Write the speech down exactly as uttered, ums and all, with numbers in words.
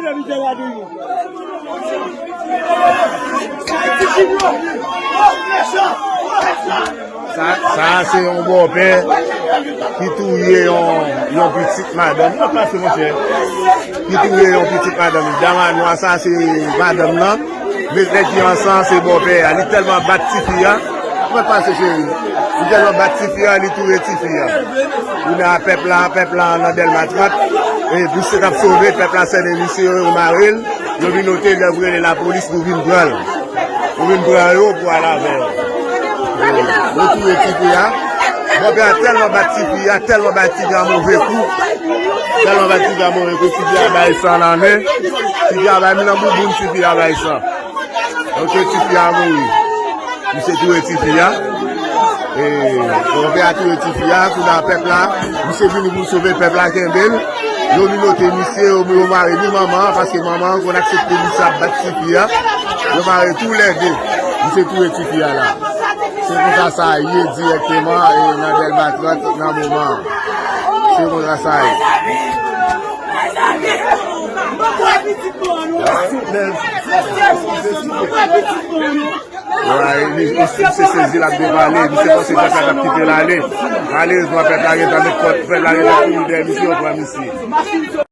Sa, sa a se yon bòpè ki touye yon, yon pitit madanm. Ou pa pase, monchè. Ki touye yon pitit madanm. Dam a nwa sa, se madanm nan. Men nèg ki ansan, se bòpè a. Li tèlman bat tifi a. Ou pa pase, cheri. Li tèlman bat tifi a, li touye tifi a. Kounye a, pèp la, pèp la nan Dèlma trant. E misye t ap sove, pèp la sènen misye, yo mare l. Yo vin ote, lè yo rele lapolis pou vin pran l. Pou vin pran yo pou al avè yo. Yo touye tifi a. Bòpè a tèlman bat tifi a, tèlman bat tifi a move kou. Tèlman bat tifi a move kou, tifi a bay san nan men. Tifi a bay, men nan bouboun, tifi a bay san. Ok, tifi a mouri. Misye touye tifi a. E, bòpè a touye tifi a, kounye a pèp la. Misye vini pou sove pèp la, kenbe l. Yo minote misye, yo, yo mare ni manman an, paske manman an konn aksepte misye ap bat tifi a. Yo mare toulède. Misye touye tifi a la. Se konsa sa ye dirèkteman, e, nan Dèlma trant nan moman an. Se konsa sa ye. Misye sezi, l ap devale. Misye panse pèp la t ap kite l ale. Malerezman, pèp la gentan met kòd, pèp la gentan kouri dèyè misye, yo pran misye.